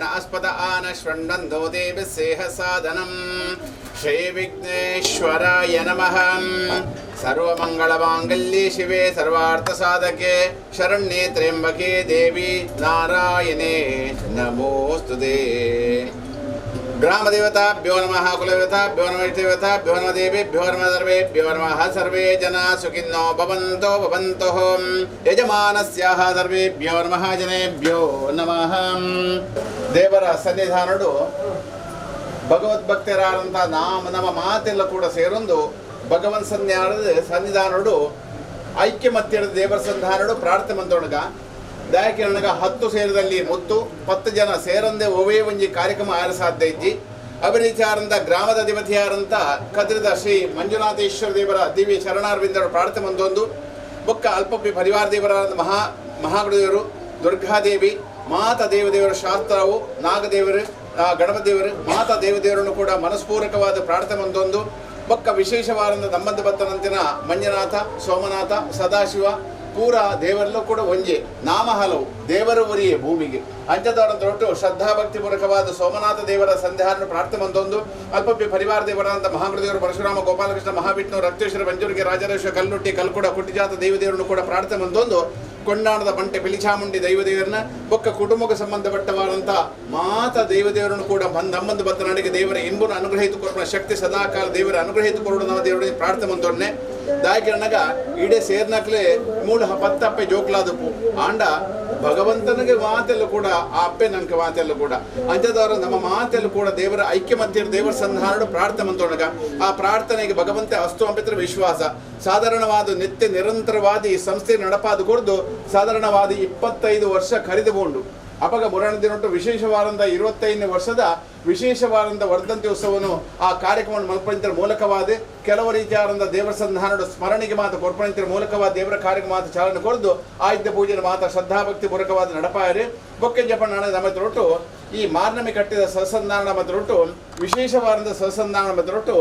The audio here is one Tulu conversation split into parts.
अस्पद आन शृण्वन्तो देवि सेह साधनम् श्री विघ्नेश्वराय नमः। सर्वमंगलमांगल्ये शिवे सर्वार्थसाधके शरण्ये त्र्यंबके देवी नारायणे नमोस्तुते। ग्रामदेवताभ्यो नमः, कुलदेवताभ्यो नमः, इष्टदेवताभ्यो नमः, देवेभ्यो नमः, सर्वेभ्यो नमः। सर्वे जना सुखिनो भवन्तो भवन्तु। यजमानस्याः सर्वेभ्यो नमः, जनेभ्यो नमः। ದೇವರ ಸನ್ನಿಧಾನಡು ಭಗವದ್ಭಕ್ತರಾದಂಥ ನಾಮ ನಮ್ಮ ಮಾತೆಲ್ಲ ಕೂಡ ಸೇರೊಂದು ಭಗವನ್ ಸನ್ನಿಧಾನಡು ಐಕ್ಯಮತ್ಯದ ದೇವರ ಸಂಧಾನಡು ಪ್ರಾರ್ಥನೆ ಮಂದೊಣಗ ದಯಾಕಿರಣಗ 10 ಸೇರದಲ್ಲಿ ಮುತ್ತು 10 ಜನ ಸೇರಂದೆ ಒವೇ ಒಂಜಿ ಕಾರ್ಯಕ್ರಮ ಆರ ಸಾಧ್ಯ ಇಜ್ಜಿ. ಅಭಿರಿಚಾರಂತ ಗ್ರಾಮದ ಅಧಿಪತಿಯಾರಂತ ಕದ್ರಿದ ಶ್ರೀ ಮಂಜುನಾಥೇಶ್ವರ ದೇವರ ದಿವ್ಯ ಶರಣಾರ್ವಿಂದರು ಪ್ರಾರ್ಥನೆ ಮಂದೊಂದು ಬೊಕ್ಕ ಅಲ್ಪಪಿ ಪರಿವಾರ ದೇವರಾದ ಮಹಾಗುರುದೇವರು ದುರ್ಗಾದೇವಿ ಮಾತಾ ದೇವದೇವರ ಶಾಸ್ತ್ರವು ನಾಗದೇವರು ಗಣಪದೇವರು ಮಾತಾ ದೇವದೇವರನ್ನು ಕೂಡ ಮನಸ್ಪೂರ್ವಕವಾದ ಪ್ರಾರ್ಥನೆ ಮಂದೊಂದು ಬೊಕ್ಕ ವಿಶೇಷವಾದ ನಮ್ಮಂದ ಬತ್ತನಂತಿನ ಮಂಜುನಾಥ ಸೋಮನಾಥ ಸದಾಶಿವ ಪೂರ ದೇವರಲ್ಲೂ ಕೂಡ ಒಂಜೆ ನಾಮ ಹಲವು ದೇವರು ಒರಿಯೇ ಭೂಮಿಗೆ ಅಂಚದವರಂತ ಶ್ರದ್ಧಾಭಕ್ತಿಪೂರ್ವಕವಾದ ಸೋಮನಾಥ ದೇವರ ಸಂಧ್ಯಾರನ್ನು ಪ್ರಾರ್ಥನೆ ಮಂದೊಂದು ಅಲ್ಪಪಿ ಪರಿವಾರ ದೇವರಾದಂಥ ಮಹಾಗುರುದೇವರು ಪರಶುರಾಮ ಗೋಪಾಲಕೃಷ್ಣ ಮಹಾವಿಷ್ಣು ರಕ್ತೇಶ್ವರ ಬಂಜೂರಿಗೆ ರಾಜರೇಶ್ವರ ಕಲ್ಲುಟ್ಟಿ ಕಲ್ಕುಡ ಕುಟ್ಟಿಜಾತ ದೇವದೇವರನ್ನು ಕೂಡ ಪ್ರಾರ್ಥನೆ ಮಂದೊಂದು ಕೊಂಡಾಣದ ಬಂಟೆ ಪಿಲಿಚಾಮುಂಡಿ ದೈವದೇವರನ್ನ ಬೊಕ್ಕ ಕುಟುಂಬಕ್ಕೆ ಸಂಬಂಧಪಟ್ಟವಾದಂಥ ಮಾತಾ ದೇವದೇವರನ್ನು ಕೂಡ ನಮ್ಮಂದು ಬತ್ತನಾಡಿಗೆ ದೇವರ ಇಂಬುನ ಅನುಗ್ರಹಿತ ಕೊಡುವ ಶಕ್ತಿ ಸದಾಕಾಲ ದೇವರ ಅನುಗ್ರಹಿತ ಕೊಡುವ ನಮ್ಮ ದೇವರಿಗೆ ಪ್ರಾರ್ಥನೆ ಮಂದೊನ್ನೆ ದಾಯಕಿರಣಗ ಇಡೇ ಸೇರ್ನಕ್ಲೆ ಮೂಲ ಪತ್ತಪ್ಪೆ ಜೋಕ್ಲಾದಪ್ಪು ಆಂಡ ಭಗವಂತನಿಗೆ ಮಾತೆಲ್ಲ ಕೂಡ ಆ ಅಪ್ಪೆ ನಂಗೆ ಮಾತೆಲ್ಲ ಕೂಡ ಅಂಜದವರು ನಮ್ಮ ಮಾತೆಲ್ಲ ಕೂಡ ದೇವರ ಐಕ್ಯಮತ್ಯ ದೇವರ ಸಂಧಾನಡು ಪ್ರಾರ್ಥನೆ ಮಂದೊಣಗ ಆ ಪ್ರಾರ್ಥನೆಗೆ ಭಗವಂತ ಅಸ್ತು ಅಂಬಿತ್ರ ವಿಶ್ವಾಸ ಸಾಧಾರಣವಾದ ನಿತ್ಯ ನಿರಂತರವಾದ ಈ ಸಂಸ್ಥೆ ನಡಪಾದ ಕೊಡ್ದು ಸಾಧಾರಣವಾದ 25 ವರ್ಷ ಖರೀದಿಗೊಂಡು ಅಪಗ ಮುರಣ ದಿನೊಟ್ಟು ವಿಶೇಷವಾದಂಥ 25ನೇ ವರ್ಷದ ವಿಶೇಷವಾದಂಥ ವರ್ಧಂತಿ ಉತ್ಸವವನ್ನು ಆ ಕಾರ್ಯಕ್ರಮವನ್ನು ಮಲ್ಪಣಿತರ ಮೂಲಕವಾದ ಕೆಲವು ರೀತಿಯಾದಂಥ ದೇವರ ಸಂಧಾನದ ಸ್ಮರಣೆಗೆ ಮಾತ್ರ ಕೊರ್ಪಣಿತರ ಮೂಲಕವಾದ ದೇವರ ಕಾರ್ಯಕ್ರಮ ಮಾತ್ರ ಚಾಲನೆ ಕೊಡ್ದು ಆಯುಧ ಪೂಜೆ ಮಾತ್ರ ಶ್ರದ್ಧಾಭಕ್ತಿ ಪೂರ್ವಕವಾದ ನಡಪಾಯರೆ ಬೊಕ್ಕೆ ಜಪಣ್ಣ ನಮ್ಮ ತೊಟ್ಟು ಈ ಮಾರ್ನಮಿ ಕಟ್ಟಿದ ಸಸಂಧಾನ ಮತ್ತು ವಿಶೇಷವಾದಂಥ ಸಸಂಧಾನ ಮತ್ತು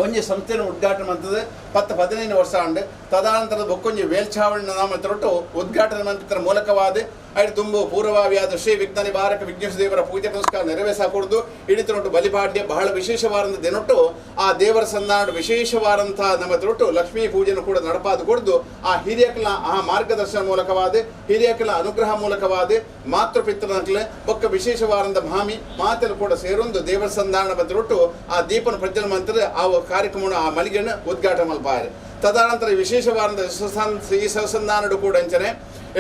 ಒಂಜಿ ಸಂಸ್ಥೆಯನ್ನು ಉದ್ಘಾಟನೆ ಮಾಡ್ತದೆ 10 15 ವರ್ಷ ಆಂಡ್ ತದನಂತರದ ಬೊಕ್ಕೊಂಜಿ ವೇಲ್ಛಾವಣ ನಾಮ ತೊಟ್ಟು ಉದ್ಘಾಟನೆ ಮಂತ್ರ ಮೂಲಕವಾದ ಐದು ತುಂಬು ಪೂರ್ವಭಾವಿಯಾದ ಶ್ರೀ ವಿಘ್ನ ನಿವಾರಕ ವಿಘ್ನೇಶ್ವರ ದೇವರ ಪೂಜೆ ಪುನಸ್ಕಾರ ನೆರವೇರಿಸಕೂಡದು ಹಿಡಿತನೊಟ್ಟು ಬಲಿಪಾಡ್ಯ ಬಹಳ ವಿಶೇಷವಾದಂಥ ದಿನೊಟ್ಟು ಆ ದೇವರ ಸಂಧಾನ ವಿಶೇಷವಾದಂಥ ನಮ್ಮ ತೊಟ್ಟು ಲಕ್ಷ್ಮೀ ಪೂಜೆಯನ್ನು ಕೂಡ ನಡಪಾದ ಕೊಡ್ದು ಆ ಹಿರಿಯಕಲ ಆ ಮಾರ್ಗದರ್ಶನ ಮೂಲಕವಾದ ಹಿರಿಯಕಲ ಅನುಗ್ರಹ ಮೂಲಕವಾದ ಮಾತೃಪಿತೃನಕ್ಲೆ ಬೊಕ್ಕ ವಿಶೇಷವಾದಂಥ ಮಾಮಿ ಮಾತೆಲ್ಲ ಕೂಡ ಸೇರೊಂದು ದೇವರ ಸಂಧಾನ ಬಂದೊಟ್ಟು ಆ ದೀಪನ ಪ್ರಜ್ವಲ ಮಂತ್ರ ಆ ಕಾರ್ಯಕ್ರಮವನ್ನು ಆ ಮಳಿಗೆಯನ್ನು ಉದ್ಘಾಟನೆ ಮಲ್ಪಾರೆ. ತದನಂತರ ವಿಶೇಷವಾದಂಥ ಈ ಸಸಂಧಾನಡು ಕೂಡ ಅಂಚನೆ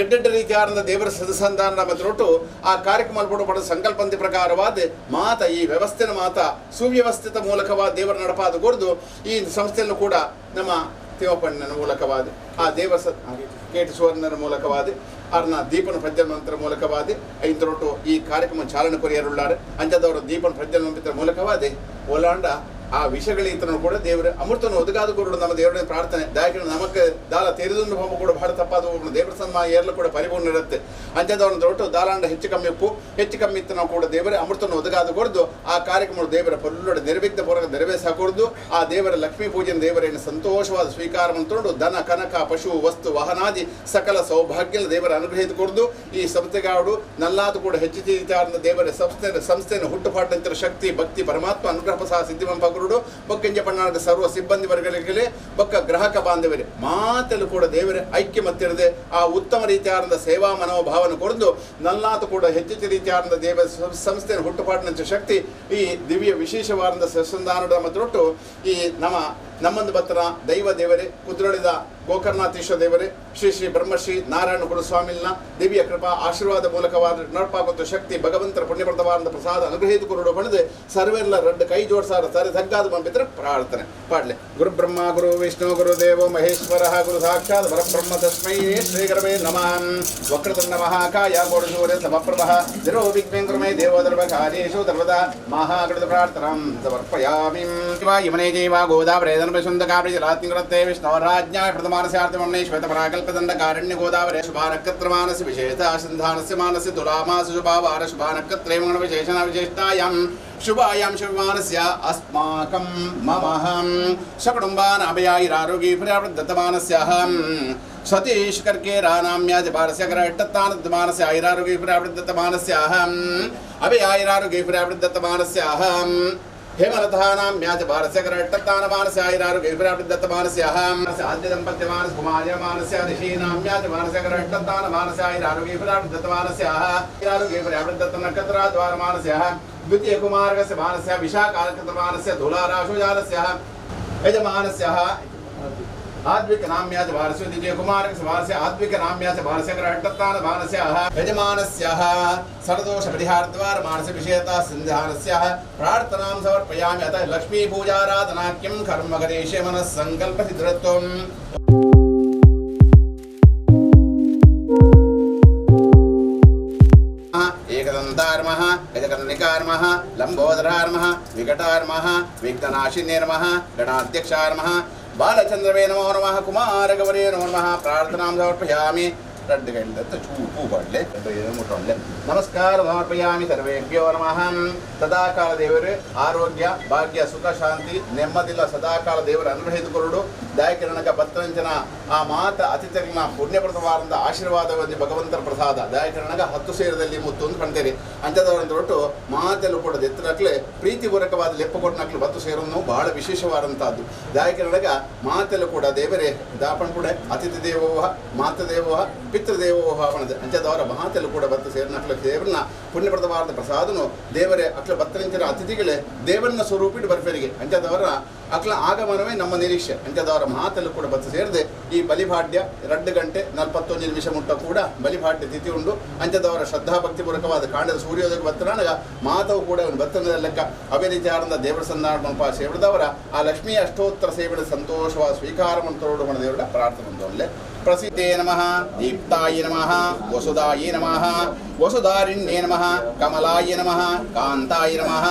ಎಡ್ಡೆಡ್ಡ ರೀತಿಯಾದ ದೇವರ ಸದಸಂಧಾನ ಮತ್ತು ಆ ಕಾರ್ಯಕ್ರಮ ಪಡೆದ ಸಂಕಲ್ಪಂತಿ ಪ್ರಕಾರವಾದ ಮಾತ ಈ ವ್ಯವಸ್ಥೆನ ಮಾತ ಸುವ್ಯವಸ್ಥಿತ ಮೂಲಕವಾದ ದೇವರ ನಡಪಾದ ಕೊಡ್ದು ಈ ಸಂಸ್ಥೆಯನ್ನು ಕೂಡ ನಮ್ಮ ತಿಮ್ಮಪ್ಪಣ್ಣನ ಮೂಲಕವಾದ ಆ ದೇವರ ಕೇಟಿ ಸುವರ್ಣನ ಮೂಲಕವಾದ ಅರ್ನ ದೀಪನ ಪ್ರಜ್ವಲ ಮಂತ್ರ ಮೂಲಕವಾದ ಇಂತರೊಟ್ಟು ಈ ಕಾರ್ಯಕ್ರಮ ಚಾಲನೆ ಕೊರಿಯರುಳ್ಳಾರೆ ಅಂಚದವರು ದೀಪನ ಪ್ರಜ್ವಲ ಮಂತ್ರ ಮೂಲಕವಾದ ಒಲಾಂಡ ಆ ವಿಷಯಗಳ ಕೂಡ ದೇವರ ಅಮೃತನ ಒದಗಾದ ಕೂಡ ನಮ್ಮ ದೇವರ ಪ್ರಾರ್ಥನೆ ದಾಯಕನ ನಮಕ್ಕೆ ದಾಲ ತೆರೆದೊಂದು ಹೋಮ ಕೂಡ ಬಹಳ ತಪ್ಪಾದ ಹೋಗೋಣ ದೇವರ ಸನ್ಮಾನ ಏರ್ಲು ಕೂಡ ಪರಿಪೂರ್ಣ ಇರುತ್ತೆ ಅಂಚದವ್ರನ್ನ ದೊಡ್ಡ ದಾಲಾಂಡ ಹೆಚ್ಚು ಕಮ್ಮಿ ಉಪ್ಪು ಹೆಚ್ಚು ಕಮ್ಮಿ ಇತ್ತು ನಾವು ಕೂಡ ದೇವರ ಅಮೃತನ ಒದಗಾದ ಕೊಡ್ದು ಆ ಕಾರ್ಯಕ್ರಮ ದೇವರ ಪಲ್ಲೊಡೆ ನಿರ್ವಿಘ್ನ ಪೂರ್ವಕ ನೆರವೇರಿಸಕೂಡದು ಆ ದೇವರ ಲಕ್ಷ್ಮೀ ಪೂಜೆನ ದೇವರನ್ನು ಸಂತೋಷವಾದ ಸ್ವೀಕಾರ ತಂದು ಧನ ಕನಕ ಪಶು ವಸ್ತು ವಾಹನಾದಿ ಸಕಲ ಸೌಭಾಗ್ಯ ದೇವರ ಅನುಗ್ರಹಿತ ಕೊಡ್ದು ಈ ಸಂಸ್ಥೆಗಾಡು ನಲ್ಲಾದು ಕೂಡ ಹೆಚ್ಚು ರೀತಿಯಾದ ದೇವರ ಸಂಸ್ಥೆಯನ್ನು ಹುಟ್ಟುಪಾಟಂತರ ಶಕ್ತಿ ಭಕ್ತಿ ಪರಮಾತ್ಮ ಅನುಗ್ರಹ ಸಹ ಸಿದ್ಧಿಮಂಪ ಗುರುಡು ಬೊಕ್ಕಂಜ ಪಣ್ಣಾದ ಸರ್ವ ಸಿಬ್ಬಂದಿ ವರ್ಗಗಳಿಗೆ ಬೊಕ್ಕ ಗ್ರಾಹಕ ಬಾಂಧವರೇ ಮಾತೆಲ್ಲೂ ಕೂಡ ದೇವರೇ ಐಕ್ಯಮತ್ತಿರದೆ ಆ ಉತ್ತಮ ರೀತಿಯಾದ ಸೇವಾ ಮನೋಭಾವನೆ ಕೊರದು ನಲ್ಲಾತು ಕೂಡ ಹೆಚ್ಚೆಚ್ಚು ರೀತಿಯಾದ ದೇವ ಸಂಸ್ಥೆಯನ್ನು ಹುಟ್ಟುಪಾಟಿನ ಶಕ್ತಿ ಈ ದಿವ್ಯ ವಿಶೇಷವಾದ ಸಸಂಧಾನದ ಮತ್ತು ಈ ನಮ್ಮ ನಮ್ಮಂದು ಬತ್ತನ ದೈವ ದೇವರೇ ಕುದ್ರೊಳಿದ ಗೋಕರ್ಣಾಥೀಶ್ವರ ದೇವರೇ ಶ್ರೀ ಶ್ರೀ ಬ್ರಹ್ಮಶ್ರೀ ನಾರಾಯಣ ಗುರುಸ್ವಾಮಿನ ದಿವ್ಯ ಕೃಪಾ ಆಶೀರ್ವಾದ ಮೂಲಕವಾದ ನಡಪಾಗುತ್ತ ಶಕ್ತಿ ಭಗವಂತರ ಪುಣ್ಯಪ್ರದವಾದ ಪ್ರಸಾದ ಅನುಗ್ರಹಿತ ಕುರುಡು ಪಡೆದು ಸರ್ವೆಲ್ಲ ರಡ್ಡು ಕೈ ಜೋಡಿಸಾರ ಸರಿ ತಗ್ಗಾದ ಬಂಪಿತ್ರ ಪ್ರಾರ್ಥನೆ ಪಾಡ್ಲೆ. ಗುರು ಬ್ರಹ್ಮ ಗುರು ವಿಷ್ಣು ಗುರು ದೇವೋ ಮಹೇಶ್ವರ ಗುರು ಸಾಕ್ಷಾತ್ ಪರಬ್ರಹ್ಮ ತಸ್ಮೈ ಶ್ರೀ ಗುರವೇ ನಮಃ. ವಕ್ರತುಂಡ ಮಹಾಕಾಯ ಗೋಡಸೂರ್ಯ ಸಮಪ್ರಭಃ ನಿರೋ ವಿಘ್ನೇಂದ್ರ ಮೇ ದೇವೋ ಧರ್ಮಕಾರ್ಯೇಷು ಸರ್ವದಾ ಮಹಾಗಣದ ಪ್ರಾರ್ಥನಾಂ ಸಮರ್ಪಯಾಮಿ. ಯಮನೇ ಜೀವ ಗೋದಾವರಿ ಧರ್ಮಸುಂದಕಾಬ್ರಿ ವಿಷ್ಣೋರಾಜ್ಞಾ ಪ್ರಥಮಾನಸ್ಯಾರ್ಥಮಮ್ನೇ ಶ್ವೇತಪರಾಕಲ್ಪದಂಡಕಾರಣ್ಯ ಗೋದಾವರಿ ಶುಭಾನಕ್ಷತ್ರಮಾನಸಿ ವಿಶೇಷ ಸಂಧಾನಸ್ಯ ಮಾನಸ್ಯ ತುಲಾಮಾಸ ಶುಭಾವಾರ ಶುಭಾನಕ್ಷತ್ರೇ ಮಂಗಳ ವಿಶೇಷಣ ವಿಶೇಷತಾಯಾಂ ಶುಭಾಯಾಂ ಶುಭಮಾನಸ್ಯ ಅಸ್ಮಾಕಂ ಮಮಹಂ ಸಕುಟುಂಬಾನಾಭಯಾಯಿರಾರೋಗ್ಯ ಪರ್ಯಾವೃದ್ಧಮಾನಸ್ಯಹಂ ಸತೀಶ್ ಕರ್ಕೇರಾನಾಮ್ಯಾಜ ಭಾರಸ್ಯ ಗ್ರಹಟ್ಟತ್ತಾನದ್ಮಾನಸ್ಯ ಐರಾರೋಗ್ಯ ಪರ್ಯಾವೃದ್ಧಮಾನಸ್ಯಹಂ ಅಭಯಾಯಿರಾರೋಗ್ಯೈಶ್ವರ್ಯಾಭಿವೃದ್ಧಮಾನಸ್ಯಾಹಂ ಹೇಮಲತಾನಾಮ್ಯಾಚ ಭಾರಸ್ಯ ಕರಟ್ಟತ್ತಾನಮಾನಸ್ಯ ಆಯುರಾರೋಗ್ಯೈಶ್ವರ್ಯಾಭಿವೃದ್ಧಮಾನಸ್ಯಾಹಂ ಆದ್ಯ ದಂಪತ್ಯಮಾನಸ ಕುಮಾರ್ಯಮಾನಸ್ಯ ಋಷೀನಾಮ್ಯಾಚ ಭಾರಸ್ಯ ಕರಟ್ಟತ್ತಾನಮಾನಸ್ಯ ಆಯುರಾರೋಗ್ಯೈಶ್ವರ್ಯಾಭಿವೃದ್ಧಮಾನಸ್ಯಾಹ ಆಯುರಾರೋಗ್ಯೈಶ್ವರ್ಯಾಭಿವೃದ್ಧನಕ್ಷತ್ರಾದ್ವಾರಮಾನಸ್ಯಾಹ ದ್ವಿತೀಯ ಕುಮಾರಕಸ್ಯ ಮಾನಸ್ಯ ವಿಶಾಖಾನಕ್ಷತ್ರಮಾನಸ್ಯ ತುಲಾರಾಶುಜಾಲಸ್ಯ ಯಜಮಾನಸ್ಯ आद्विकनाम्याच भारस्य द्वितीय कुमारकस्य भारस्य आद्विकनाम्याच भारस्य ग्रहट्टत्तान भारस्य यजमानस्य सर्वदोष परिहारद्वार मानस विषयता सन्धानस्य प्रार्थनां समर्पयामि। अतः लक्ष्मी पूजाराधनाख्यं कर्म करिष्ये मनः संकल्प सिद्धिरत्वम्। एकदन्तार्मः गजकर्णिकार्मः लम्बोदरार्मः विकटार्मः विघ्ननाशिनेर्मः गणाध्यक्षार्मः बालचंद्रवे नमो नमः कुमारगवरे नमो नमः। प्रार्थनां समर्पयामि। रड्ड चूपू पडले नमस्कार समर्पयामि। सर्वेभ्यो नमः। ಸದಾಕಾಲ ದೇವರು ಆರೋಗ್ಯ ಭಾಗ್ಯ ಸುಖ ಶಾಂತಿ ನೆಮ್ಮದಿಲ್ಲ ಸದಾಕಾಲ ದೇವರ ಅನುಗ್ರಹಿಸಿಕೊರಡು ದಯಾಕಿರಣಕ ಭಕ್ತರಂಜನ ಆ ಮಾತ ಅತಿಥಿಗಳನ್ನ ಪುಣ್ಯಪ್ರದವಾದಂಥ ಆಶೀರ್ವಾದ ಒಂದು ಭಗವಂತರ ಪ್ರಸಾದ ದಯಾಕಿರಣಗ 10 ಸೇರದಲ್ಲಿ ಮುತ್ತು ಅಂತ ಕಾಣ್ತೇವೆ. ಅಂಥದವರಂತ ಒಟ್ಟು ಮಾತೆಲ್ಲೂ ಕೂಡ ಎತ್ತರಕ್ಲೆ ಪ್ರೀತಿಪೂರ್ವಕವಾದ ಲೆಪ್ಪ ಕೊಟ್ಟನಕ್ಲು 10 ಸೇರನ್ನು ಬಹಳ ವಿಶೇಷವಾದಂಥದ್ದು. ದಯಾಕಿರಣಗ ಮಾತೆಲ್ಲೂ ಕೂಡ ದೇವರೇ ದಾಪಣ ಕೂಡ ಅತಿಥಿ ದೇವೋಹ ಮಾತೃದೇವೋಹ ಪಿತೃದೇವೋಹ ಅನ್ನೋದು ಅಂಥದವರ ಮಾತೆಲ್ಲೂ ಕೂಡ 10 ಸೇರಿನಕ್ಲು ದೇವರನ್ನ ಪುಣ್ಯಪ್ರದವಾದ ಪ್ರಸಾದನು ದೇವರೇ ಅಕ್ಲ ಭಕ್ತರಂಜನ ಅತಿಥಿಗಳೇ ದೇವರನ್ನ ಸ್ವರೂಪಿಟ್ಟು ಬರ್ಫೇರಿಗೆ ಅಂಥದವರ ಅಕ್ಲ ಆಗಮನವೇ ನಮ್ಮ ನಿರೀಕ್ಷೆ. ಅಂಥದವರ ಮಾತಲ್ಲೂ ಕೂಡ ಬತ್ತು ಸೇರಿದೆ ಈ ಬಲಿಭಾಡ್ಯ 2 ಗಂಟೆ 41 ನಿಮಿಷ ಮುಟ್ಟ ಕೂಡ ಬಲಿಭಾಡ್ಯ ತಿಥಿ ಉಂಡು. ಅಂಥದವರ ಶ್ರದ್ಧಾಭಕ್ತಿಪೂರ್ವಕವಾದ ಕಾಂಡದ ಸೂರ್ಯೋದಯಕ್ಕೆ ಬತ್ತನಾಗ ಮಾತವು ಕೂಡ ಒಂದು ಬತ್ತನದ ಲೆಕ್ಕ ಅವೇ ರೀತಿಯಾದ ದೇವರ ಸಂಧಾನ ಸೇವಿದವರ ಆ ಲಕ್ಷ್ಮೀ ಅಷ್ಟೋತ್ತರ ಸೇವೆಯ ಸಂತೋಷವಾದ ಸ್ವೀಕಾರವನ್ನು ತೋಡು ದೇವರ ಪ್ರಾರ್ಥನೆ ಒಂದೊಳ್ಳೆ. ಪ್ರಸಿದ್ಧೇ ನಮಃ ದೀಪ್ತಾಯ ನಮಃ ವಸುದಾಯ ನಮಃ ವಸುಧಾರಿಣ್ಯೇ ನಮಃ ಕಮಲಾಯ ನಮಃ ಕಾಂತಾಯ ನಮಃ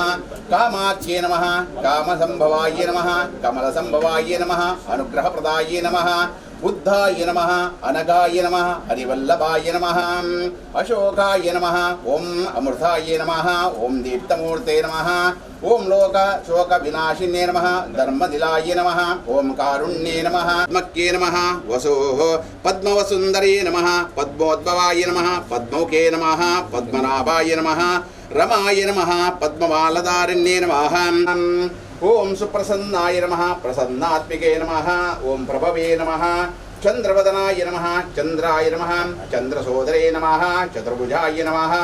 ಕಾಮಾಖ್ಯೇ ನಮಃ ಕಾಮಸಂಭವಾಯ ನಮಃ ಕಮಲಸಂಭವಾಯ ನಮಃ ಅನುಗ್ರಹಪ್ರದಾಯ ನಮಃ ಬುದ್ಧಾಯ ನಮಃ ಅನಘಾಯ ನಮಃ ಹರಿವಲ್ಲಭಾಯ ನಮಃ ಅಶೋಕಾಯ ನಮಃ ಓಂ ಅಮೃತಾಯ ನಮಃ ಓಂ ದೀಪ್ತಮೂರ್ತೆ ನಮಃ ಓಂ ಲೋಕ ಶೋಕ ವಿನಾಶಿನ್ಯೇ ನಮಃ ಧರ್ಮದಿಲಾಯ ನಮಃ ಓಂ ಕಾರುಣ್ಯೇ ನಮಃ ಮಕ್ಕೇ ನಮಃ ವಸೋಃ ಪದ್ಮವಸುಂದರೇ ನಮಃ ಪದ್ಮೋದ್ಭವಾಯ ನಮಃ ಪದ್ಮೌಖೇ ನಮಃ ಪದ್ಮನಾಭಾಯ ನಮಃ ರಮಾಯ ನಮಃ ಪದ್ಮಮಾಲಧಾರಿಣ್ಯೇ ನಮಃ ಓಂ ಸುಪ್ರಸನ್ನಾಯ ನಮಃ ಪ್ರಸನ್ನಾತ್ಮಿಕೆ ನಮಃ ಓಂ ಪ್ರಭವೇ ನಮಃ ಚಂದ್ರವದನಾಯ ನಮಃ ಚಂದ್ರಾಯ ನಮಃ ಚಂದ್ರಸೋದರೇ ನಮಃ ಚತುರ್ಭುಜಾಯ ನಮಃ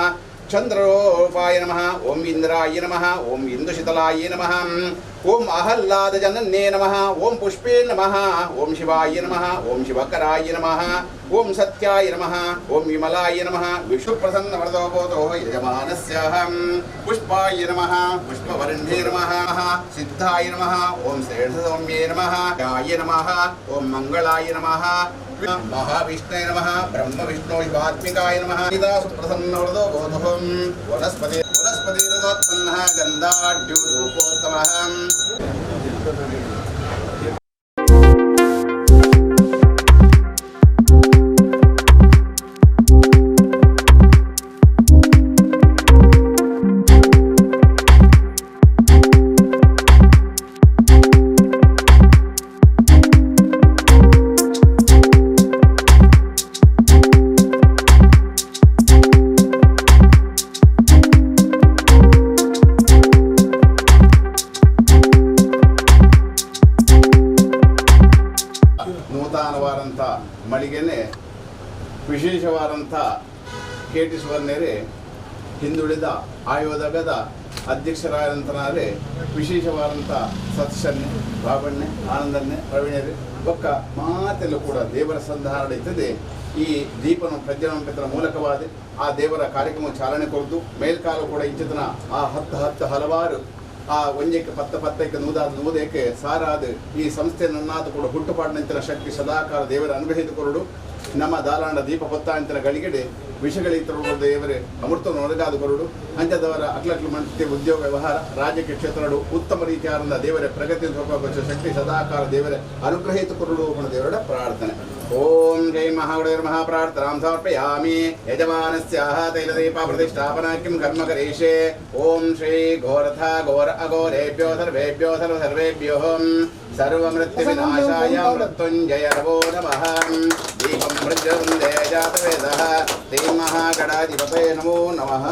ಚಂದ್ರರೂಪಾಯ ನಮಃ ಓಂ ಇಂದ್ರಾಯ ನಮಃ ಓಂ ಇಂದುಶೀತಲಾಯ ನಮಃ ಓಂ ಅಹಲ್ಲಾದಜನನ್ಯೇ ನಮಃ ಓಂ ಪುಷ್ಪೇ ನಮಃ ಓಂ ಶಿವಾಯ ನಮಃ ಓಂ ಶಿವಕರಾಯ ನಮಃ ಓಂ ಸತ್ಯಾಯ ನಮಃ ಓಂ ವಿಮಲಾಯ ನಮಃ ವಿಷ್ಣುಪ್ರಸನ್ನ ವರದೋಬೋಧೋ ಯಜಮಾನಸ್ಯಾಹಂ ಪುಷ್ಪಾಯ ನಮಃ ಪುಷ್ಪವರ್ಣ್ಯೇ ನಮಃ ಸಿದ್ಧಾಯ ನಮಃ ಓಂ ಶ್ರೇಷ್ಠಸೌಮ್ಯೇ ನಮಃ ಗಾಯ ನಮಃ ಓಂ ಮಂಗಳಾಯ ನಮಃ ಮಹಾವಿಷ್ಣೇ ನಮಃ ಬ್ರಹ್ಮ ವಿಷ್ಣು ಶಿವಾತ್ಮಿಕಾಯ ನಮಃ ಸುಪ್ರಸನ್ನ ವರದೋಬೋಧೋ ವನಸ್ಪತಿ ವನಸ್ಪತಿರಸೋತ್ಪನ್ನಃ ಗಂಧಾಢ್ಯೂಪೋತ್ತಮಃ. ನೂತನವಾದಂಥ ಮಳಿಗೆನೆ ವಿಶೇಷವಾದಂಥ ಕೆ ಟಿ ಸುವರ್ಣರೇ ಹಿಂದುಳಿದ ಆಯೋಗದ ಅಧ್ಯಕ್ಷರಾದಂಥನಾರೆ ವಿಶೇಷವಾದಂಥ ಸತ್ಸನ್ನೆ ಬಾಬಣ್ಣೆ ಆನಂದನ್ನೆ ಪ್ರವೀಣರೇ ಒಕ್ಕ ಮಾತೆಲ್ಲೂ ಕೂಡ ದೇವರ ಸಂಧಾನ ಇರ್ತದೆ. ಈ ದೀಪನ ಪ್ರಜ್ವಲನ ಮೂಲಕವಾದ ಆ ದೇವರ ಕಾರ್ಯಕ್ರಮ ಚಾಲನೆ ಕೊರದು ಮೇಲ್ಕಾಲು ಕೂಡ ಇಂಚಿತನ ಆ ಹತ್ತು ಹತ್ತು ಹಲವಾರು ಆ ಒಂಜಕ್ಕೆ ಪತ್ತ ಪತ್ತಕ್ಕೆ ನೂದಾದ ನೂದೇಕೆ ಸಾರಾದ ಈ ಸಂಸ್ಥೆ ನನ್ನಾದ ಕೂಡ ಹುಟ್ಟುಪಾಡಿನಂತಿನ ಶಕ್ತಿ ಸದಾಕಾಲ ದೇವರ ಅನುಗ್ರಹಿತ ಕೊರಡು ನಮ್ಮ ದಾಲಾಂಡ ದೀಪ ಹೊತ್ತಾಂತಿನ ಗಳಿಗೆಡೆ ವಿಷಗಳಿತರು ದೇವರೇ ಅಮೃತ ನೊರಗಾದ ಕೊರಡು ಅಂಚದವರ ಅಕ್ಲಕ್ಲು ಮಂತೆ ಉದ್ಯೋಗ ವ್ಯವಹಾರ ರಾಜಕೀಯ ಕ್ಷೇತ್ರಗಳು ಉತ್ತಮ ರೀತಿಯಾದ ದೇವರೇ ಪ್ರಗತಿ ಶಕ್ತಿ ಸದಾಕಾಲ ದೇವರೇ ಅನುಗ್ರಹಿತ ಕೊರಡು ದೇವರ ಪ್ರಾರ್ಥನೆ. ಓಂ ಜೈ ಮಹಾಗುಡೇರ್ ಮಹಾಪ್ರಾರ್ಥನಾಂ ಸಮರ್ಪಯಾಮಿ. ಯಜಮಾನಸ್ಯಾಹ ತೈಲದೀಪ ಪ್ರತಿಷ್ಠಾಪನಾ ಕಿಂ ಕರ್ಮ ಕರಿಷ್ಯೆ. ಓಂ ಶ್ರೀ ಘೋರಥ ಘೋರ ಅಘೋರೇಭ್ಯೋ ಸರ್ವೇಭ್ಯೋ ಸರ್ವ ಸರ್ವೇಭ್ಯೋ ಸರ್ವಮೃತ್ಯು ವಿನಾಶಾಯ ಮೃತ್ಯುಂಜಯ ನಮೋ ನಮಃ. ದೀಪಂ ಪ್ರಜ್ವಲಂದೇ ಜಾತವೇದಃ. ಮಹಾಗಣಾಧಿಪತಯೇ ನಮೋ ನಮಃ.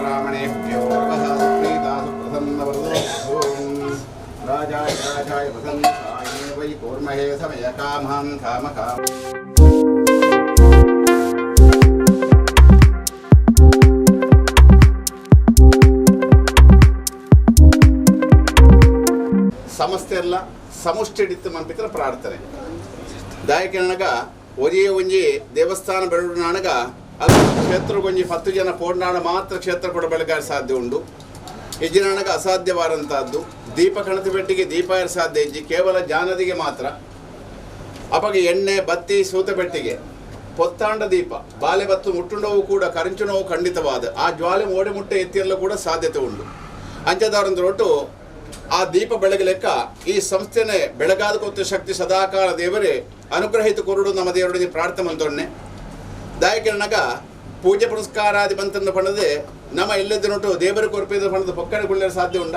ಬ್ರಾಹ್ಮಣೇಭ್ಯೋ ನಮಃ. ಸುಪ್ರೀತಾ ಸುಪ್ರಸನ್ನವರದೋ ರಾಜಾಯ ರಾಜಾಯ ಪ್ರಸನ್ನಾಯ ವೈ ಕೂರ್ಮಹೇ ಸಮಯ ಕಾಮಾನ್ ಕಾಮಕಾಮ. ಸಮಸ್ಯೆ ಎಲ್ಲ ಸಮುಷ್ಟಿಡಿತ್ತು ಮನ್ಪಿತರ ಪ್ರಾರ್ಥನೆ ದಾಯಕಿರಣಗ ಒರಿಯೇ ಒಂಜಿ ದೇವಸ್ಥಾನ ಬೆರಡುನಾಣಗ ಅದು ಕ್ಷೇತ್ರಗೊಂಜಿ 10 ಜನ ಪೋರ್ಣಾಣ ಮಾತ್ರ ಕ್ಷೇತ್ರ ಕೂಡ ಬೆಳಗಾರ ಸಾಧ್ಯ ಉಂಡು. ಇಜ್ಜಿನಾಣಗ ಅಸಾಧ್ಯವಾದಂಥದ್ದು. ದೀಪ ಕಣತಿ ಪೆಟ್ಟಿಗೆ ದೀಪ ಸಾಧ್ಯ ಇಜ್ಜಿ, ಕೇವಲ ಜಾನದಿಗೆ ಮಾತ್ರ. ಅಪಗೆ ಎಣ್ಣೆ ಬತ್ತಿ ಸೂತ ಪೆಟ್ಟಿಗೆ ಪೊತ್ತಾಂಡ ದೀಪ ಬಾಲೆ ಬತ್ತು ಮುಟ್ಟುಂಡವು ಕೂಡ ಕರಿಂಚುನವು ಖಂಡಿತವಾದ ಆ ಜ್ವಾಲೆ ಮೋಡೆ ಮುಟ್ಟೆ ಎತ್ತಿರಲು ಕೂಡ ಸಾಧ್ಯತೆ ಉಂಡು. ಅಂಚದಾರಂದ್ರೊಟ್ಟು ಆ ದೀಪ ಬೆಳಗಲೆಕ್ಕ ಈ ಸಂಸ್ಥೆನೆ ಬೆಳಗಾದ ಕೊತ್ತ ಶಕ್ತಿ ಸದಾಕಾಲ ದೇವರೇ ಅನುಗ್ರಹಿತ ಕೊರಡು ನಮ್ಮ ದೇವರೊಡನೆ ಪ್ರಾರ್ಥನೆ ಮಂದೊಣ್ಣೆ. ದಾಯಕಿರಣಗ ಪೂಜೆ ಪುರಸ್ಕಾರಾದಿ ಬಂತಂದು ಪಣದೆ ನಮ್ಮ ಎಲ್ಲದಿನೊಟ್ಟು ದೇವರ ಕೊರಪೇದ ಪಣದ ಪೊಕ್ಕಡೆ ಗುಳ್ಳರ ಸಾಧ್ಯ ಉಂಡ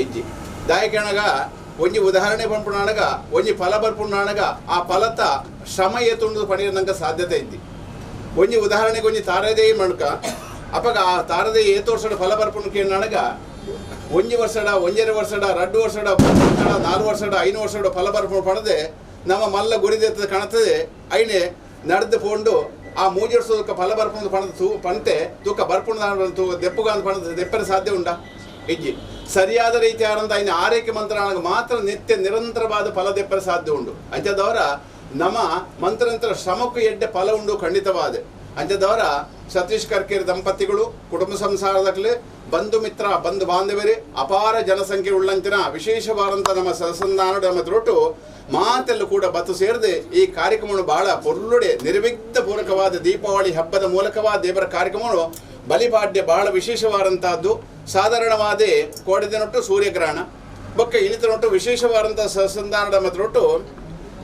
ಇಜ್ಜಿ. ದಾಯಕಿರಣಗ ಒಂಜಿ ಉದಾಹರಣೆ ಪಂಪುಣಾಣಗ ಒಂಜಿ ಫಲ ಬರ್ಪುಣಾಣಗ ಆ ಫಲತ ಶ್ರಮ ಏತುಂಡು ಪಣಿಯನಂಗ ಸಾಧ್ಯತೆ ಇದ್ದಿ. ಒಂಜಿ ಉದಾಹರಣೆಗೆ ಒಂಜಿ ತಾರದೇಯಿ ಮಣ್ಕ ಅಪಗ ಆ ತಾರದೇಯಿ ಏತೋರ್ಸಡ ಫಲ ಬರ್ಪುಣಕೇನಾಣಗ ಒಂಜಿ ವರ್ಷಡ ಒಂಜರೆ ವರ್ಷಡ 2 ವರ್ಷಡ 3 ವರ್ಷಡ 4 ವರ್ಷಡ 5 ವರ್ಷಡ ಫಲ ಬರ್ಪುಣ ಪಣದೆ ನಮ್ಮ ಮಲ್ಲ ಗುರಿದೆತ್ತದ ಕಾಣುತ್ತದೆ. ಐನೆ ನಡೆದು ಪೋಂಡು ಆ ಮೂಜಿ ವರ್ಷದ ಫಲ ಬರ್ಪುಣ ಪಣದ ತೂ ಪಂತೆ ತೂಕ ಬರ್ಪುಣ ತೂ ದೆಪ್ಪುಗಾಂತ ಪಣದ ದೆಪ್ಪರೆ ಸಾಧ್ಯ ಉಂಡ ಇಜ್ಜಿ. ಸರಿಯಾದ ರೀತಿಯಾದಂಥ ಐನ ಆರೈಕೆ ಮಂತ್ರಾಣಗ ಮಾತ್ರ ನಿತ್ಯ ನಿರಂತರವಾದ ಫಲ ದೆಪ್ಪರೆ ಸಾಧ್ಯ ಉಂಡು. ಅಂಚದವರ ನಮ್ಮ ಮಂತ್ರಂತರ ಶ್ರಮಕ್ಕೂ ಎಡ್ಡೆ ಫಲ ಉಂಡು ಖಂಡಿತವಾದ. ಅಂಚದವರ ಸತೀಶ್ ಕರ್ಕೇರಿ ದಂಪತಿಗಳು ಕುಟುಂಬ ಸಂಸಾರದಕ್ಲೆ ಬಂಧು ಮಿತ್ರ ಬಂಧು ಬಾಂಧವರೇ ಅಪಾರ ಜನಸಂಖ್ಯೆ ಉಳ್ಳಂತಿನ ವಿಶೇಷವಾದಂಥ ನಮ್ಮ ಸದಸಂಧಾನ ನಮ್ಮ ತ್ರೊಟ್ಟು ಮಾತೆಲ್ಲ ಕೂಡ ಬತ್ತು ಸೇರದೆ ಈ ಕಾರ್ಯಕ್ರಮವನ್ನು ಬಹಳ ಪೊರ್ಲುಡೆ ನಿರ್ವಿಘ್ನ ಪೂರಕವಾದ ದೀಪಾವಳಿ ಹಬ್ಬದ ಮೂಲಕವಾದ ದೇವರ ಕಾರ್ಯಕ್ರಮವನ್ನು ಬಲಿಪಾಡ್ಯ ಬಹಳ ವಿಶೇಷವಾದಂತಹದ್ದು. ಸಾಧಾರಣವಾದ ಕೋಡೆದಿನೊಟ್ಟು ಸೂರ್ಯಗ್ರಹಣ ಬೊಕ್ಕ ಇಳಿತನೊಟ್ಟು ವಿಶೇಷವಾದಂಥ ಸಸಂಧಾನದ ಮತ್ರೊಟ್ಟು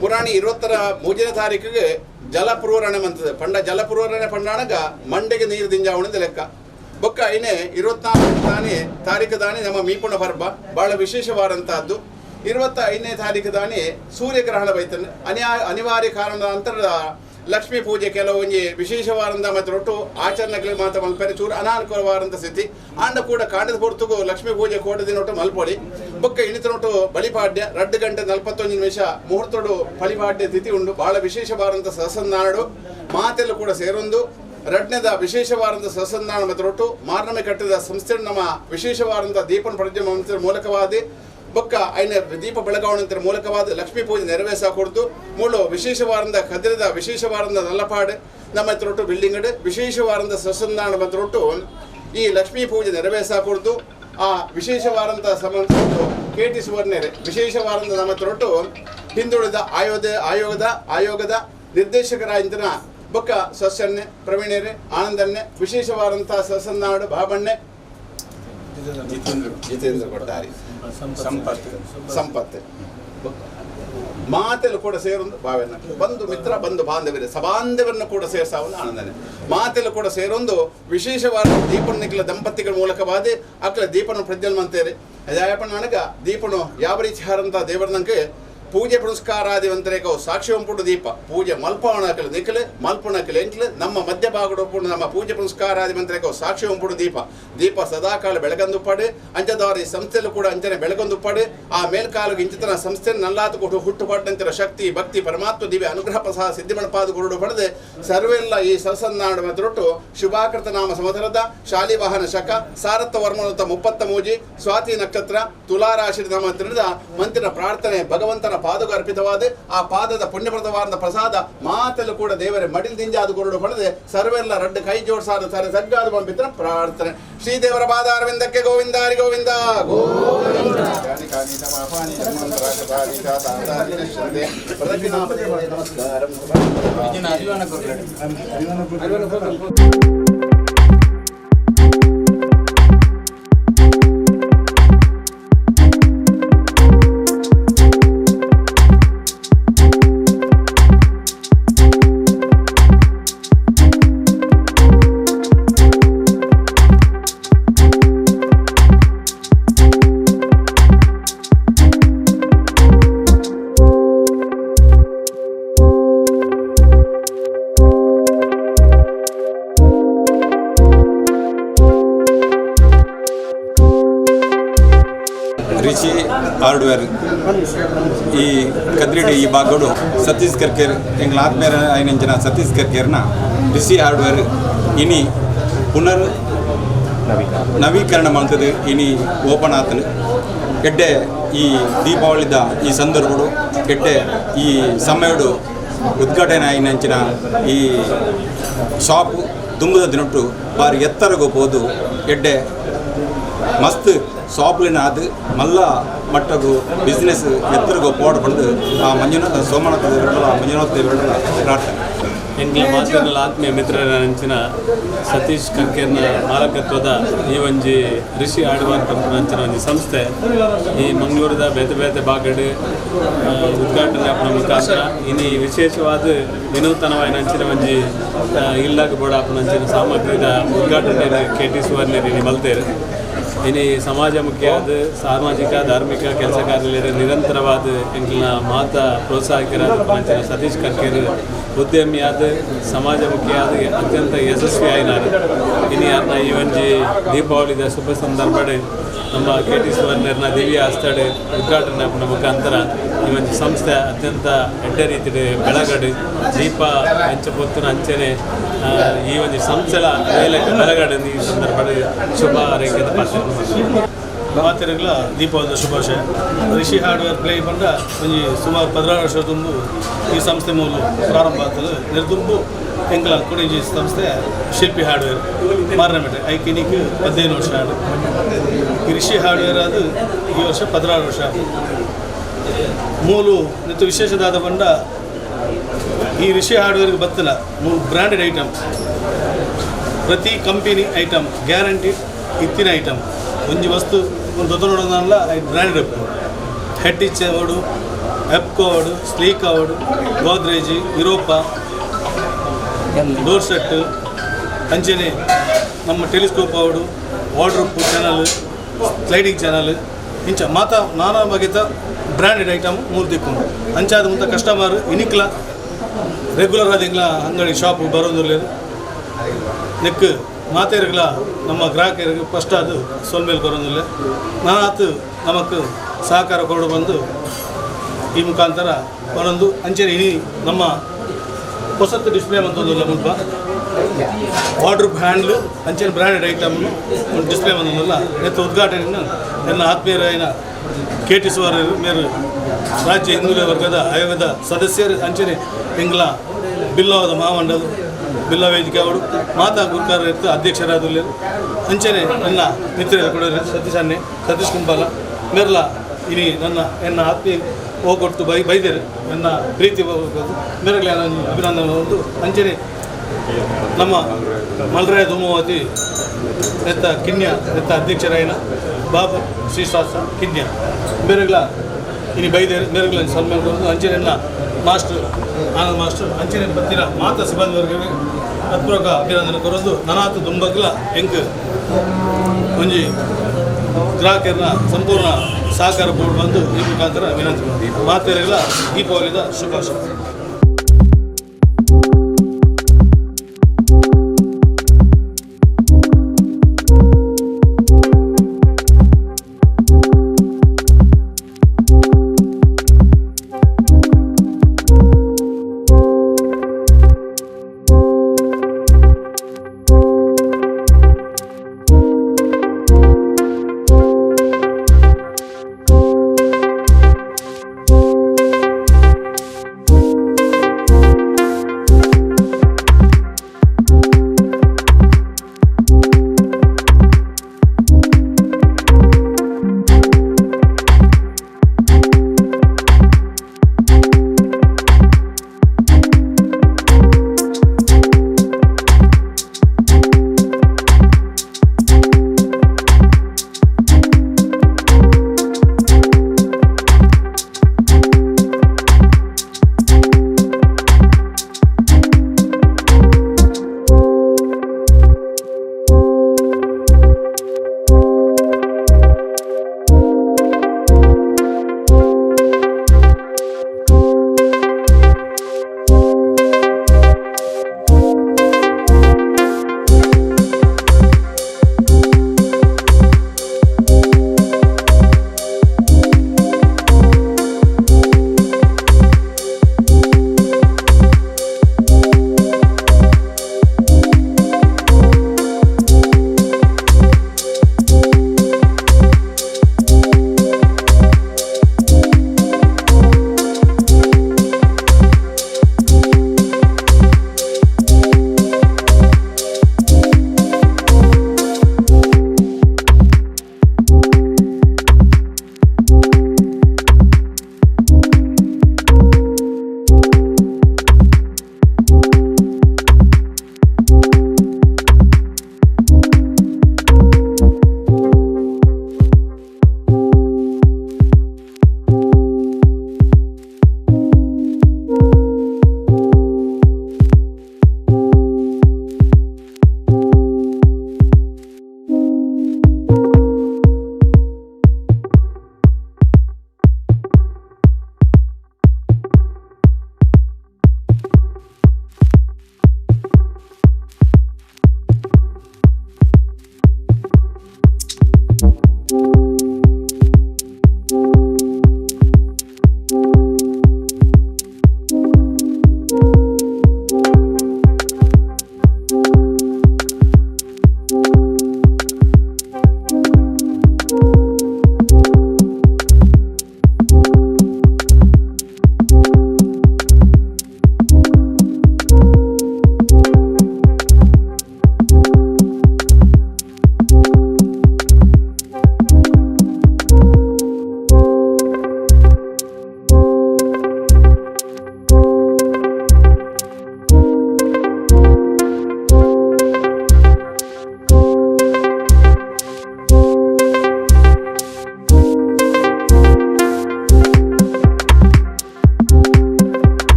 ಪುರಾಣಿ 23 ತಾರೀಕಿಗೆ ಜಲಪುರೂರಣೆ ಮಂತದೆ ಪಂಡ ಜಲಪುರೂರಣೆ ಪಂಡಾಣಗ ಮಂಡೆಗೆ ನೀರು ದಿಂಜಾವಣದ ಲೆಕ್ಕ ಬೊಕ್ಕ ಐನೆ 24 ತಾರೀಕು ದಾನಿ ನಮ್ಮ ಮೀಪುಣ ಪರ್ಬ ಬಹಳ ವಿಶೇಷವಾದಂತಹದ್ದು. 25ನೇ ತಾರೀಕು ದಾನಿ ಸೂರ್ಯಗ್ರಹಣ ಬೈತಾನೆ ಅನಿವಾರ್ಯ ಕಾರಣದ ನಂತರ ಲಕ್ಷ್ಮೀ ಪೂಜೆ ಕೆಲವೊಂಜಿ ವಿಶೇಷವಾದಂಥ ಮತ್ತು ಒಟ್ಟು ಆಚರಣೆಗಳು ಮಾತ್ರ ಮಲ್ಪೆರೆ ಚೂರು ಅನಾನುಕೂಲವಾದಂಥ ಸ್ಥಿತಿ ಆಂಡ ಕೂಡ ಕಾಂಡದ ಪೊರ್ತುಗು ಲಕ್ಷ್ಮೀ ಪೂಜೆ ಕೋಟದಿನೊಟ್ಟು ಮಲ್ಪೊಡಿ ಬೊಕ್ಕ ಇಣಿತನೊಟ್ಟು ಬಲಿಪಾಡ್ಯ 2 ಗಂಟೆ 41 ನಿಮಿಷ ಮುಹೂರ್ತಡು ಬಲಿಪಾಡ್ಯ ತಿಥಿ ಉಂಡು ಬಹಳ ವಿಶೇಷವಾದಂಥ ಸಹಸಂಧಾನಡು ಮಾತೆಲ್ಲ ಕೂಡ ಸೇರೊಂದು ರಡ್ನೇದ ವಿಶೇಷವಾದಂಥ ಸಹಸಂಧಾನ ಮತ್ತು ಒಟ್ಟು ಮಾರ್ನಮೆ ಕಟ್ಟಿದ ಸಂಸ್ಥೆ ನಮ್ಮ ವಿಶೇಷವಾದಂಥ ದೀಪನ ಪ್ರಜ್ಞೆ ಮೂಲಕವಾದಿ ಬೊಕ್ಕ ಐನ ದೀಪ ಬೆಳಗಾವಣಂತರ ಮೂಲಕವಾದ ಲಕ್ಷ್ಮೀ ಪೂಜೆ ನೆರವೇರಿಸ ಕೊಡ್ತು ಮೂಳು ವಿಶೇಷವಾರಂದ ಕದ್ರದ ವಿಶೇಷವಾರಂದ ನಲ್ಲಪಾಡು ನಮ್ಮ ಹತ್ರೊಟ್ಟು ಬಿಲ್ಡಿಂಗ್ ವಿಶೇಷವಾರಂದ ಸಸಂಧಾನ ಬಂದ್ರೊಟ್ಟು ಈ ಲಕ್ಷ್ಮೀ ಪೂಜೆ ನೆರವೇರಿಸ ಕೊಡ್ತು ಆ ವಿಶೇಷವಾರಂಥ ಸಂಬಂಧ ಕೆ ಟಿ ಸುವರ್ಣರೆ ವಿಶೇಷವಾರಂದ ನಮ್ಮ ಹತ್ರೊಟ್ಟು ಹಿಂದುಳಿದ ಆಯೋಗದ ನಿರ್ದೇಶಕರಾಯಿಂದನ ಬೊಕ್ಕ ಸಸ್ಯನ್ನೆ ಪ್ರವೀಣರೆ ಆನಂದನ್ನೆ ವಿಶೇಷವಾದಂಥ ಸಸಂಧಾನ ಬಾಬಣ್ಣೆ ಜಿತೇಂದ್ರ ಕೊಟ್ಟಾರಿ ಸಂಪತ್ತು ಮಾತೆಲ್ಲ ಕೂಡ ಸೇರೊಂದು ಭಾವನ ಬಂಧು ಮಿತ್ರ ಬಂಧು ಬಾಂಧವ್ಯರು ಸಬಾಂಧವರನ್ನು ಕೂಡ ಸೇರ್ಸಾವನ್ನ ಆನಂದನೆ ಮಾತೆಲ್ಲ ಕೂಡ ಸೇರೊಂದು ವಿಶೇಷವಾದ ದೀಪನಿಕಲ ದಂಪತಿಗಳ ಮೂಲಕವಾದ ಅಕ್ಕಲ ದೀಪನ ಪ್ರಜ್ವಲ್ ಅದಾಯಪ್ಪನ ದೀಪನು ಯಾವ ರೀತಿ ಹಾರಂತ ದೇವರನಂಗೆ ಪೂಜೆ ಪುರಸ್ಕಾರಾದಿವಂತರೇಕೋ ಸಾಕ್ಷಿ ಒಂಪುಡು ದೀಪ ಪೂಜೆ ಮಲ್ಪವಣಕಲು ನಿಖಲು ಮಲ್ಪಣಕಲು ಎಂಕ್ಲು ನಮ್ಮ ಮಧ್ಯ ಭಾಗಡೊಪ್ಪುಡು ನಮ್ಮ ಪೂಜೆ ಪುರಸ್ಕಾರಾದಿವಂತರೇಕೋ ಸಾಕ್ಷಿ ಒಂಪುಡು ದೀಪ ದೀಪ ಸದಾಕಾಲ ಬೆಳಗಂದುಪ್ಪಾಡು ಅಂಚದವರ ಈ ಸಂಸ್ಥೆಯಲ್ಲೂ ಕೂಡ ಅಂಚನೆ ಬೆಳಗಂದುಪ್ಪಾಡು ಆ ಮೇಲ್ಕಾಲು ಇಂಚಿತನ ಸಂಸ್ಥೆ ನಲ್ಲಾತು ಕೊಟ್ಟು ಹುಟ್ಟುಪಾಟಂತರ ಶಕ್ತಿ ಭಕ್ತಿ ಪರಮಾತ್ಮ ದಿವ್ಯ ಅನುಗ್ರಹ ಪ್ರಸಾದ ಸಿದ್ಧಿಮಣಪಾದ ಗುರುಡು ಪಡೆದು ಸರ್ವೆಲ್ಲ ಈ ಸರಸನ್ನಾಡು ಮತ್ರೊಟ್ಟು ಶುಭಾಕೃತ ನಾಮ ಸಮಥರದ ಶಾಲಿವಾಹನ ಶಕ ಸಾರಥ ವರ್ಮನುತ 33 ಸ್ವಾತಿ ನಕ್ಷತ್ರ ತುಲಾರಾಶಿ ನಾಮ ತಿಳಿದ ಮಂತ್ರಿನ ಪ್ರಾರ್ಥನೆ ಭಗವಂತನ ಪಾದకు ಅರ್ಪಿತವಾದ ಆ ಪಾದದ ಪುಣ್ಯಪ್ರದವಾದ ಪ್ರಸಾದ ಮಾತೆಲ್ಲ ಕೂಡ ದೇವರೇ ಮಡಿಲ್ ಅದು ಗುರುಡು ಪಡೆದೆ ಸರ್ವೆಲ್ಲ ರಡ್ಡು ಕೈ ಜೋಡಿಸಾದ ಸರಿ ತಗ್ಗಾದ ಬಂಪಿತ್ರ ಪ್ರಾರ್ಥನೆ ಶ್ರೀದೇವರ ಪಾದಾರವಿಂದಕ್ಕೆ ಗೋವಿಂದ ಹರಿ ಗೋವಿಂದ ನಮಸ್ಕಾರ. ರಿಷಿ ಹಾರ್ಡ್ವೇರ್ ಈ ಕದ್ರಿಡಿ ಈ ಭಾಗಡು ಸತೀಶ್ ಕರ್ಕೇರ್ ಎಂಗ್ಲ ಆತ್ಮೇರ ಐನಂಚಿನ ಸತೀಶ್ ಕರ್ಕೇರ್ನ ರಿಷಿ ಹಾರ್ಡ್ವೇರ್ ಇನಿ ಪುನರ್ ನವೀಕರಣ ಮಾಡ್ತದೆ ಇನಿ ಓಪನ್ ಆತನು ಎಡ್ಡೆ ಈ ದೀಪಾವಳಿದ ಈ ಸಂದರ್ಭಡು ಎಡ್ಡೆ ಈ ಸಮಯಡು ಉದ್ಘಾಟನೆ ಐನಂಚಿನ ಈ ಶಾಪ್ ದುಂಬುದ ದಿನೊಟ್ಟು ಬಾರಿ ಎತ್ತರಗೂ ಪೋದು ಎಡ್ಡೆ ಮಸ್ತ್ ಶಾಪ್ಲಿನ ಅದು ಮಲ್ಲ ಮಟ್ಟಗು ಬಿಸ್ನೆಸ್ ಎತ್ತರಗು ಪೋಡ್ ಪಡೆದು ಆ ಮಂಜುನಾಥ ಸೋಮನಾಥ ದೇವರಲ್ಲ ಮಂಜುನಾಥ ದೇವರಲ್ಲ ಪ್ರಾರ್ಥನೆ. ಎಂಗ್ಲ ಮಾತಿನಲ್ಲಿ ಆತ್ಮೀಯ ಮಿತ್ರರ ಅಂಚಿನ ಸತೀಶ್ ಕರ್ಕೇರ್ನ ಮಾಲಕತ್ವದ ಈ ಒಂಜಿ ರಿಷಿ ಹಾರ್ಡ್ವೇರ್ ಕಂಪನಿ ಅಂಚಿನ ಒಂಜಿ ಸಂಸ್ಥೆ ಈ ಮಂಗಳೂರದ ಬೇತೆ ಬೇತೆ ಬಾಗಡು ಉದ್ಘಾಟನೆ ಆಪುನ ಮುಖಾಂತರ ಇನಿ ವಿಶೇಷವಾದ ವಿನೂತನವಾಯಿನ ಅಂಚಿನ ಒಂಜಿ ಇಲ್ಲಾಗ ಬೋಡ ಆಪುನ ಅಂಚಿನ ಸಾಮಗ್ರಿದ ಉದ್ಘಾಟನೆ ಕೆ ಟಿ ಸುವರ್ಣೇರ್ ಇನಿ ಮಲ್ತೇರು. ಇನಿ ಸಮಾಜಮುಖಿಯಾದ ಸಾಮಾಜಿಕ ಧಾರ್ಮಿಕ ಕೆಲಸ ಕಾರ್ಯ ನಿರಂತರವಾದ ಎಂಕ್ಲಿನ ಮಾತಾ ಪ್ರೋತ್ಸಾಹಕರಾದ ಸತೀಶ್ ಕರ್ಕೇರ್ ಉದ್ಯಮಿಯಾದ ಸಮಾಜಮುಖಿಯಾದ ಅತ್ಯಂತ ಯಶಸ್ವಿ ಆಯಿನಾರು. ಇನಿ ಯಾರನ್ನ ಈ ಒಂಜಿ ದೀಪಾವಳಿದ ಶುಭ ಸಂದರ್ಭ ನಮ್ಮ ಕೆ ಟಿ ಸುವರ್ಣರ್ನ ದಿವ್ಯ ಆಸ್ತಡೆ ಉದ್ಘಾಟನೆ ಮುಖಾಂತರ ಈ ಒಂಜಿ ಸಂಸ್ಥೆ ಅತ್ಯಂತ ಎಡ್ಡೆ ರೀತಿಯ ಬೆಳಗಡು ದೀಪ ಅಂಚೆ ಪೊತ್ತುನ ಅಂಚನೆ ಈ ಒಂದು ಸಂಸ್ಥೆಲ ಮೇಲೆ ಬೆಳಗಡು ಈ ಸಂದರ್ಭ ಶುಭ ಆರೈಕೆದ ಪಾತ್ರ. ಮಾತೆರೆಗ್ಲ ದೀಪಾವಳಿದ ಶುಭಾಶಯ. ರಿಷಿ ಹಾರ್ಡ್ವೇರ್ ಪ್ಲೇ ಪಂಡ ಒಂಜಿ ಸುಮಾರು 16 ವರ್ಷ ದುಂಬು ಈ ಸಂಸ್ಥೆ ಮೂಲ ಪ್ರಾರಂಭ ಆಗ್ತದೆ. ನಿರ್ದುಂಬು ಎಂಕಲ ಕುಡಿಂಜಿ ಸಂಸ್ಥೆ ಶಿಲ್ಪಿ ಹಾರ್ಡ್ವೇರ್ ಮಾರನಪೇಟೆ ಐಕಿನಿಕ್ 15 ವರ್ಷ ಆಂಡ್. ಈ ರಿಷಿ ಹಾರ್ಡ್ವೇರ್ ಅದು ಈ ವರ್ಷ 16 ವರ್ಷ. ಮೂಲು ನಿತ್ತು ವಿಶೇಷದಾದ ಪಂಡ ಈ ರಿಷಿ ಹಾರ್ಡ್ವೇರ್ಗೆ ಬತ್ತಲ ಮೂಲು ಬ್ರ್ಯಾಂಡೆಡ್ ಐಟಮ್, ಪ್ರತಿ ಕಂಪನಿ ಐಟಮ್, ಗ್ಯಾರಂಟಿ ಇತ್ತಿನ ಐಟಮ್. ಒಂಜಿ ವಸ್ತು ಒಂದು ದೊಡ್ಡ ಬ್ರ್ಯಾಂಡೆಡ್ ಹೆಟ್ಟಿಚ್ ಅವಡು, ಎಪ್ಕೋ ಅವಡು, ಸ್ಲೀಕ್ ಅವಡು, ಗೋದ್ರೇಜ್, ಯುರೋಪಾ ಡೋರ್ ಸೆಟ್, ಅಂಚನೆ ನಮ್ಮ ಟೆಲಿಸ್ಕೋಪ್ ಅವಡು, ವಾರ್ಡ್ರೋಬ್ ಚಾನಲ್, ಸ್ಲೈಡಿಂಗ್ ಚಾನಲ್, ಇಂಚ ಮಾತ ನಾನಾ ಬಗೆತ ಬ್ರ್ಯಾಂಡೆಡ್ ಐಟಮ್ ಮೂಲು ತಿಕ್ಕುಂಡು. ಅಂಚಾದ ಮುಂತ ಕಸ್ಟಮರ್ ಇನಿಕ್ಲ ರೆಗ್ಯುಲರ್ ಆದ ಎಂಗ್ಲ ಅಂಗಡಿ ಶಾಪ್ ಬರೋದಿಲ್ಲ. ನೆಕ್ ಮಾತೇರುಗಳ ನಮ್ಮ ಗ್ರಾಹಕರಿಗೆ ಫಸ್ಟ್ ಅದು ಸೊಲ್ಮೇಲೆ ಬರೋದಿಲ್ಲ. ನಾನಾತು ನಮಕ್ ಸಹಕಾರ ಕೊಡು ಬಂದು ಈ ಮುಖಾಂತರ ಒಂದೊಂದು. ಅಂಚನೆ ಇನಿ ನಮ್ಮ ಹೊಸತ್ತು ಡಿಸ್ಪ್ಲೇ ಬಂತೊಂದುಲ್ಲ ಮುಲ್ಪ, ವಾರ್ಡ್ರೋಬ್ ಹ್ಯಾಂಡ್ಲು ಅಂಚನೆ ಬ್ರ್ಯಾಂಡೆಡ್ ಐಟಮ್ ಒಂದು ಡಿಸ್ಪ್ಲೇ ಬಂದೊಂದುಲ್ಲ. ನೆತ್ತ ಉದ್ಘಾಟನೆಯನ್ನು ನನ್ನ ಆತ್ಮೀಯರಾಯಿನ ಕೆ ಟಿ ಸುವರ್ ಮೇರು, ರಾಜ್ಯ ಹಿಂದುಳಿದ ವರ್ಗದ ಆಯೋಗದ ಸದಸ್ಯರು, ಅಂಚನೆ ಎಂಗ್ಲ ಬಿಲ್ಲವದ ಮಹಾಮಂಡಲ ಬಿಲ್ಲ ವೇದಿಕೆ ಅವರು ಮಾತಾ ಗುರುಕಾರ ಇತ್ತು ಅಧ್ಯಕ್ಷರಾದ. ಅಂಚನೆ ನನ್ನ ಮಿತ್ರರು ಕೂಡ ಸತೀಶ್ ಅಣ್ಣೆ, ಸತೀಶ್ ಕುಂಬಾಲ ಮೆರ್ಲ ಇನಿ ನನ್ನ ಎನ್ನ ಆತ್ಮೀಯ ಹೋಗೊಟ್ಟು ಬೈದೇರು ನನ್ನ ಪ್ರೀತಿ ಮೇರೆಗಳ ಅಭಿನಂದನೆ ಒಂದು. ಅಂಚನೆ ನಮ್ಮ ಮಲ್ರಾಯ ಧೂಮವತಿ ನೆತ್ತ ಕಿನ್ಯ ನೆತ್ತ ಅಧ್ಯಕ್ಷರಾಯಿನ ಬಾಬು ಶ್ರೀಶ್ವಾಸ ಕಿನ್ಯ ಮೇರೆಗಳ ಇನಿ ಬೈದೇರು ಮೇರೆಗಳ ಸನ್ಮಾನ. ಅಂಚನೆ ಮಾಸ್ಟರ್ ಆನಂದ್ ಮಾಸ್ಟರ್, ಅಂಚನೆ ಬತ್ತಿನ ಮಾತಾ ಸಿಬ್ಬಂದಿ ವರ್ಗಕ್ಕೆ ಹತ್ಪೂರ್ವಕ ಅಭಿನಂದನೆ ಕೊರೊಂದು. ನನಾತ್ ದುಂಬಗ್ಲ ಎಂಕ್ ಒಂಜಿ ಗ್ರಾಹಕರನ್ನ ಸಂಪೂರ್ಣ ಸಹಕಾರ ಬೋರ್ಡ್ ಬಂದು ಈ ಮುಖಾಂತರ ವಿನಂತಿ ಮಾಡಿ ಮಾತೆರೆಗಳ ದೀಪಾವಳಿದ ಶುಭಾಶಯ.